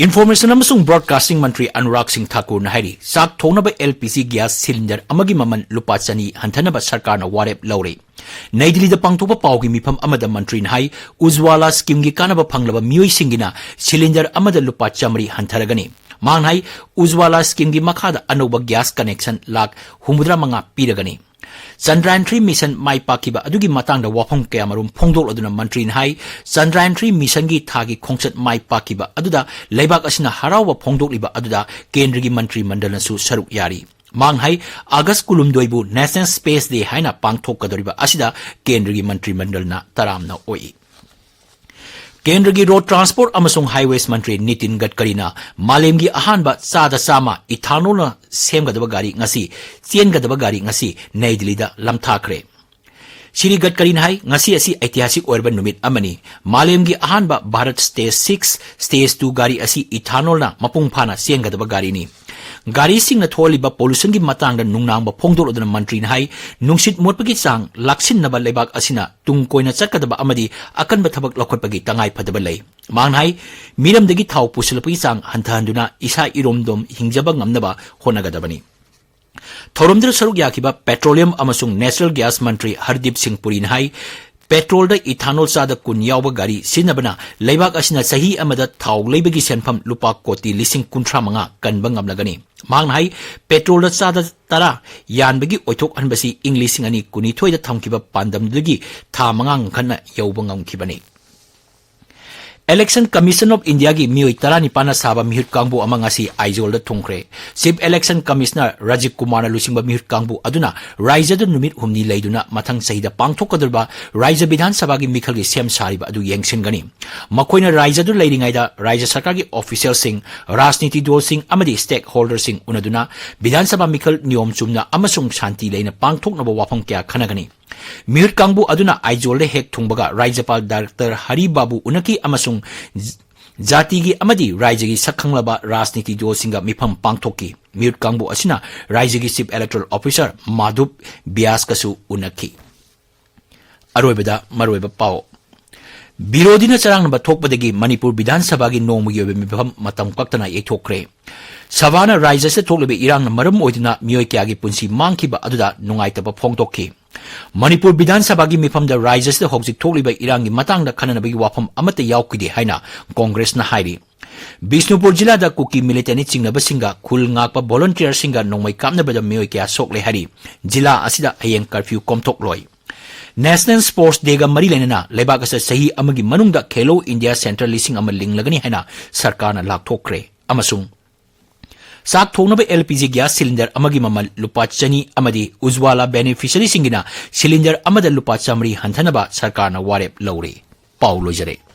Information ꯑꯃꯁꯨꯡ Broadcasting ꯃꯟꯇ꯭ꯔꯤ ꯑꯅꯨꯔꯥꯒ ꯁꯤꯡ ꯊꯥꯀꯨꯔꯅ ꯍꯥꯏꯔꯤ, ꯆꯥꯛ ꯊꯣꯡꯅꯕ L P G gas cylinder ꯑꯃꯒꯤ ꯃꯃꯜ ꯂꯨꯄꯥ ꯆꯅꯤ ꯍꯟꯊꯅꯕ ꯁꯔꯀꯥꯔꯅ ꯋꯥꯔꯦꯞ ꯂꯧꯔꯦ꯫ ꯅꯩ ꯗꯤꯜꯂꯤꯗ ꯄꯥꯡꯊꯣꯛꯄ ꯄꯥꯎꯒꯤ ꯃꯤꯐꯝ ꯑꯃꯗ ꯃꯟꯇ꯭ꯔꯤꯅ ꯍꯥꯏ, ꯎꯖꯋꯥꯂꯥ schemeꯒꯤ ꯀꯥꯟꯅꯕ ꯐꯪꯂꯕ ꯃꯤꯑꯣꯏꯁꯤꯡꯒꯤꯅ cylinder ꯑꯃꯗ ꯂꯨꯄꯥ ꯆꯥꯃꯔꯤ ꯍꯟꯊꯔꯒꯅꯤ꯫ ꯃꯍꯥꯛꯅ ꯍꯥꯏ, ꯎꯖꯋꯥꯂꯥ ꯁ꯭ꯀꯤꯝꯒꯤ ꯃꯈꯥꯗ ꯑꯅꯧꯕ ꯒ꯭ꯌꯥꯁ ꯀꯅꯦꯛꯁꯟ ꯂꯥꯈ ꯍꯨꯝꯐꯨꯇꯔꯥ ꯃꯉꯥ ꯄꯤꯔꯒꯅꯤ꯫ ꯆꯟꯗ꯭ꯔꯌꯥꯟ ꯊ꯭ꯔꯤ ꯃꯤꯁꯟ ꯃꯥꯏ ꯄꯥꯛꯈꯤꯕ ꯑꯗꯨꯒꯤ ꯃꯇꯥꯡꯗ ꯋꯥꯐꯝ ꯀꯌꯥꯃꯔꯨꯝ ꯐꯣꯡꯗꯣꯛꯂꯗꯨꯅ ꯃꯟꯇ꯭ꯔꯤꯅ ꯍꯥꯏ, ꯆꯟꯗ꯭ꯔꯌꯥꯟ ꯊ꯭ꯔꯤ ꯃꯤꯁꯟꯒꯤ ꯊꯥꯒꯤ ꯈꯣꯡꯆꯠ ꯃꯥꯏ ꯄꯥꯛꯈꯤꯕ ꯑꯗꯨꯗ ꯂꯩꯕꯥꯛ ꯑꯁꯤꯅ ꯍꯔꯥꯎꯕ ꯐꯣꯡꯗꯣꯛꯂꯤꯕ ꯑꯗꯨꯗ ꯀꯦꯟꯗ꯭ꯔꯒꯤ ꯃꯟꯇ꯭ꯔꯤ ꯃꯟꯗꯜꯅꯁꯨ ꯁꯔꯨꯛ ꯌꯥꯔꯤ꯫ ꯃꯍꯥꯛꯅ ꯍꯥꯏ, ꯑꯥꯒꯁ ꯀꯨꯟꯍꯨꯝꯗꯣꯏꯕꯨ National Space Day ꯍꯥꯏꯅ ꯄꯥꯡꯊꯣꯛꯀꯗꯧꯔꯤꯕ ꯑꯁꯤꯗ ꯀꯦꯟꯗ꯭ꯔꯒꯤ ꯃꯟꯇ꯭ꯔꯤ ꯃꯟꯗꯜꯅ ꯇꯔꯥꯝꯅ ꯑꯣꯛꯏ꯫ ꯀꯦꯟꯗ꯭ꯔꯒꯤ ꯔꯣꯗ ꯇ꯭ꯔꯥꯟꯁꯄꯣꯔꯠ ꯑꯃꯁꯨꯡ ꯍꯥꯏꯋꯦꯁ ꯃꯟꯇ꯭ꯔꯤ ꯅꯤꯇꯤꯟ ꯒꯗꯀꯔꯤꯅ ꯃꯥꯂꯦꯝꯒꯤ ꯑꯍꯥꯟꯕ ꯆꯥꯗ ꯆꯥꯝꯃ ꯏꯊꯥꯅꯣꯜꯅ ꯁꯦꯝꯒꯗꯕ ꯒꯥꯔꯤ ꯉꯁꯤ, ꯆꯦꯟꯒꯗꯕ ꯒꯥꯔꯤ ꯉꯁꯤ ꯅꯩ ꯗꯤꯜꯂꯤꯗ ꯂꯝꯊꯥꯈ꯭ꯔꯦ꯫ ꯁ꯭ꯔꯤ ꯒꯗꯀꯔꯤꯅ ꯍꯥꯏ, ꯉꯁꯤ ꯑꯁꯤ ꯑꯩꯇꯤꯍꯥꯁꯤꯛ ꯑꯣꯏꯔꯕ ꯅꯨꯃꯤꯠ ꯑꯃꯅꯤ꯫ ꯃꯥꯂꯦꯝꯒꯤ ꯑꯍꯥꯟꯕ Bharat stage six, stage two ꯒꯥꯔꯤ ꯑꯁꯤ ꯏꯊꯥꯅꯣꯜꯅ ꯃꯄꯨꯡ ꯐꯥꯅ ꯆꯦꯟꯒꯗꯕ ꯒꯥꯔꯤꯅꯤ꯫ ꯒꯥꯔꯤꯁꯤꯡꯅ ꯊꯣꯛꯍꯜꯂꯤꯕ ꯄꯣꯂꯨꯁꯟꯒꯤ ꯃꯇꯥꯡꯗ ꯅꯨꯡꯅꯥꯡꯕ ꯐꯣꯡꯗꯣꯛꯂꯗꯨꯅ ꯃꯟꯇ꯭ꯔꯤꯅ ꯍꯥꯏ, ꯅꯨꯡꯁꯤꯠ ꯃꯣꯠꯄꯒꯤ ꯆꯥꯡ ꯂꯥꯛꯁꯤꯟꯅꯕ ꯂꯩꯕꯥꯛ ꯑꯁꯤꯅ ꯇꯨꯡ ꯀꯣꯏꯅ ꯆꯠꯀꯗꯕ ꯑꯃꯗꯤ ꯑꯀꯟꯕ ꯊꯕꯛ ꯂꯧꯈꯠꯄꯒꯤ ꯇꯉꯥꯏ ꯐꯗꯕ ꯂꯩ꯫ ꯃꯍꯥꯛꯅ ꯍꯥꯏ, ꯃꯤꯔꯝꯗꯒꯤ ꯊꯥꯎ ꯄꯨꯁꯤꯜꯂꯛꯄꯒꯤ ꯆꯥꯡ ꯍꯟꯊꯍꯟꯗꯨꯅ ꯏꯁꯥ ꯏꯔꯣꯝꯗꯣꯝ ꯍꯤꯡꯖꯕ ꯉꯝꯅꯕ ꯍꯣꯠꯅꯒꯗꯕꯅꯤ꯫ ꯊꯧꯔꯝꯗꯨꯗ ꯁꯔꯨꯛ ꯌꯥꯈꯤꯕ ꯄꯦꯇ꯭ꯔꯣꯂꯤꯌꯝ ꯑꯃꯁꯨꯡ ꯅꯦꯆꯔꯦꯜ ꯒ꯭ꯌꯥꯁ ꯃꯟꯇ꯭ꯔꯤ ꯍꯔꯗꯤꯞ ꯁꯤꯡ ꯄꯨꯔꯤꯅ ꯍꯥꯏ, ꯄꯦꯇ꯭ꯔꯣꯜꯗ ꯏꯊꯥꯅꯣꯜ ꯆꯥꯗ ꯀꯨꯟ ꯌꯥꯎꯕ ꯒꯥꯔꯤ ꯁꯤꯖꯤꯟꯅꯕꯅ ꯂꯩꯕꯥꯛ ꯑꯁꯤꯅ ꯆꯍꯤ ꯑꯃꯗ ꯊꯥꯎ ꯂꯩꯕꯒꯤ ꯁꯦꯟꯐꯝ ꯂꯨꯄꯥ ꯀꯣꯇꯤ ꯂꯤꯁꯤꯡ ꯀꯨꯟꯊ꯭ꯔꯥ ꯃꯉꯥ ꯀꯟꯕ ꯉꯝꯂꯒꯅꯤ꯫ ꯃꯍꯥꯛꯅ ꯍꯥꯏ, ꯄꯦꯇ꯭ꯔꯣꯜꯗ ꯆꯥꯗ ꯇꯔꯥ ꯌꯥꯟꯕꯒꯤ ꯑꯣꯏꯊꯣꯛꯍꯟꯕꯁꯤ ꯏꯪ ꯂꯤꯁꯤꯡ ꯑꯅꯤ ꯀꯨꯟꯅꯤꯊꯣꯏꯗ ꯊꯝꯈꯤꯕ ꯄꯥꯟꯗꯝꯗꯨꯗꯒꯤ ꯊꯥ ꯃꯉꯥ ꯉꯟꯈꯠꯅ ꯌꯧꯕ ꯉꯝꯈꯤꯕꯅꯤ꯫ Election Commission of Indiaꯒꯤ ꯃꯤꯑꯣꯏ ꯇꯔꯥꯅꯤꯄꯥꯟꯅ ꯁꯥꯕ ꯃꯤꯍꯨꯠ ꯀꯥꯡꯕꯨ ꯑꯃ ꯉꯁꯤ ꯑꯥꯏꯖꯣꯜꯗ ꯊꯨꯡꯈ꯭ꯔꯦ꯫ Chief Election Commissioner ꯔꯥꯖꯤꯕ ꯀꯨꯃꯥꯔꯅ ꯂꯨꯆꯤꯡꯕ ꯃꯤꯍꯨꯠ ꯀꯥꯡꯕꯨ ꯑꯗꯨꯅ ꯔꯥꯏꯖ꯭ꯌꯗ ꯅꯨꯃꯤꯠ ꯍꯨꯝꯅꯤ ꯂꯩꯗꯨꯅ ꯃꯊꯪ ꯆꯍꯤꯗ ꯄꯥꯡꯊꯣꯛꯀꯗꯧꯔꯤꯕ ꯔꯥꯏꯖ꯭ꯌ ꯕꯤꯙꯥꯟ ꯁꯚꯥꯒꯤ ꯃꯤꯈꯜꯒꯤ ꯁꯦꯝ ꯁꯥꯔꯤꯕ ꯑꯗꯨ ꯌꯦꯡꯁꯤꯟꯒꯅꯤ꯫ ꯃꯈꯣꯏꯅ ꯔꯥꯏꯖ꯭ꯌꯗ ꯂꯩꯔꯤꯉꯩꯗ ꯔꯥꯏꯖ꯭ꯌ ꯁꯔꯀꯥꯔꯒꯤ ꯑꯣꯐꯤꯁꯤꯌꯦꯜꯁꯤꯡ, ꯔꯥꯖꯅꯤꯇꯤ ꯗꯣꯜꯁꯤꯡ ꯑꯃꯗꯤ stakeholderꯁꯤꯡ ꯎꯅꯗꯨꯅ ꯕꯤꯙꯥꯟ ꯁꯚꯥ ꯃꯤꯈꯜ ꯅꯤꯌꯣꯝ ꯆꯨꯝꯅ ꯑꯃꯁꯨꯡ ꯁꯥꯟꯇꯤ ꯂꯩꯅ ꯄꯥꯡꯊꯣꯛꯅꯕ ꯋꯥꯐꯝ ꯀꯌꯥ ꯈꯟꯅꯒꯅꯤ꯫ ꯃꯤꯍꯨꯠ ꯀꯥꯡꯕꯨ ꯑꯗꯨꯅ ꯑꯥꯏꯖꯣꯜꯗ ꯍꯦꯛ ꯊꯨꯡꯕꯒ ꯔꯥꯖ꯭ꯌꯄꯥꯜ ꯗꯥꯛꯇꯔ ꯍꯔꯤ ꯕꯥꯕꯨ ꯎꯅꯈꯤ ꯑꯃꯁꯨꯡ ꯖ-, ꯖꯥꯇꯤꯒꯤ ꯑꯃꯗꯤ ꯔꯥꯏꯖ꯭ꯌꯒꯤ ꯁꯛꯈꯪꯂꯕ ꯔꯥꯖꯅꯤꯇꯤ ꯗꯣꯜꯁꯤꯡꯒ ꯃꯤꯐꯝ ꯄꯥꯡꯊꯣꯛꯈꯤ꯫ ꯃꯤꯍꯨꯠ ꯀꯥꯡꯕꯨ ꯑꯁꯤꯅ ꯔꯥꯏꯖ꯭ꯌꯒꯤ Chief Electoral Officer ꯃꯥꯙꯨꯞ ꯕ꯭ꯌꯥꯁꯀꯁꯨ ꯎꯅꯈꯤ꯫ ꯑꯔꯣꯏꯕꯗ ꯃꯔꯨꯑꯣꯏꯕ ꯄꯥꯎ꯫ ꯕꯤꯔꯣꯙꯤꯅ ꯆꯔꯥꯡꯅꯕ ꯊꯣꯛꯄꯗꯒꯤ ꯃꯅꯤꯄꯨꯔ ꯕꯤꯙꯥꯟ ꯁꯚꯥꯒꯤ ꯅꯣꯡꯃꯒꯤ ꯑꯣꯏꯕ ꯃꯤꯐꯝ ꯃꯇꯝ ꯀꯛꯇꯅ ꯌꯩꯊꯣꯛꯈ꯭ꯔꯦ꯫ ꯁꯚꯥꯅ ꯔꯥꯏꯖ꯭ꯌ ꯑꯁꯤꯗ ꯊꯣꯛꯂꯤꯕ ꯏꯔꯥꯡꯅ ꯃꯔꯝ ꯑꯣꯏꯗꯨꯅ ꯃꯤꯑꯣꯏ ꯀꯌꯥꯒꯤ ꯄꯨꯟꯁꯤ ꯃꯥꯡꯈꯤꯕ ꯑꯗꯨꯗ ꯅꯨꯡꯉꯥꯏꯇꯕ ꯐꯣꯡꯗꯣꯛꯈꯤ꯫ ꯃꯅꯤꯄꯨꯔ ꯕꯤꯙꯥꯟ ꯁꯚꯥꯒꯤ ꯃꯤꯐꯝꯗ ꯔꯥꯏꯖ꯭ꯌ ꯑꯁꯤꯗ ꯍꯧꯖꯤꯛ ꯊꯣꯛꯂꯤꯕ ꯏꯔꯥꯡꯒꯤ ꯃꯇꯥꯡꯗ ꯈꯟꯅꯅꯕꯒꯤ ꯋꯥꯐꯝ ꯑꯃꯠꯇ ꯌꯥꯎꯈꯤꯗꯦ ꯍꯥꯏꯅ ꯀꯣꯡꯒ꯭ꯔꯦꯁꯅ ꯍꯥꯏꯔꯤ꯫ ꯕꯤꯁꯅꯨꯄꯨꯔ ꯖꯤꯂꯥꯗ ꯀꯨꯀꯤ militant ꯆꯤꯡꯅꯕꯁꯤꯡꯒ ꯈꯨꯜ ꯉꯥꯛꯄ volunteerꯁꯤꯡꯒ ꯅꯣꯡꯃꯩ ꯀꯥꯞꯅꯕꯗ ꯃꯤꯑꯣꯏ ꯀꯌꯥ ꯁꯣꯛꯂꯦ ꯍꯥꯏꯔꯤ꯫ ꯖꯤꯂꯥ ꯑꯁꯤꯗ ꯍꯌꯦꯡ curfew ꯀꯣꯝꯊꯣꯛꯂꯣꯏ꯫ National Sports Dayꯒ ꯃꯔꯤ ꯂꯩꯅꯅ ꯂꯩꯕꯥꯛ ꯑꯁꯤꯗ ꯆꯍꯤ ꯑꯃꯒꯤ ꯃꯅꯨꯡꯗ ꯈꯦꯂꯣ ꯏꯟꯗꯤꯌꯥ ꯁꯦꯟꯇꯔ ꯂꯤꯁꯤꯡ ꯑꯃ ꯂꯤꯡꯂꯒꯅꯤ ꯍꯥꯏꯅ ꯁꯔꯀꯥꯔꯅ ꯂꯥꯎꯊꯣꯛꯈ꯭ꯔꯦ꯫ ꯑꯃꯁꯨꯡ ꯆꯥꯛ ꯊꯣꯡꯅꯕ LPG gas cylinder ꯑꯃꯒꯤ ꯃꯃꯜ ꯂꯨꯄꯥ ꯆꯅꯤ ꯑꯃꯗꯤ ꯎꯖ꯭ꯋꯥꯂꯥ beneficiaryꯁꯤꯡꯒꯤꯅ cylinder ꯑꯃꯗ ꯂꯨꯄꯥ ꯆꯥꯃꯔꯤ ꯍꯟꯊꯅꯕ ꯁꯔꯀꯥꯔꯅ ꯋꯥꯔꯦꯞ ꯂꯧꯔꯦ꯫ ꯄꯥꯎ ꯂꯣꯏꯖꯔꯦ꯫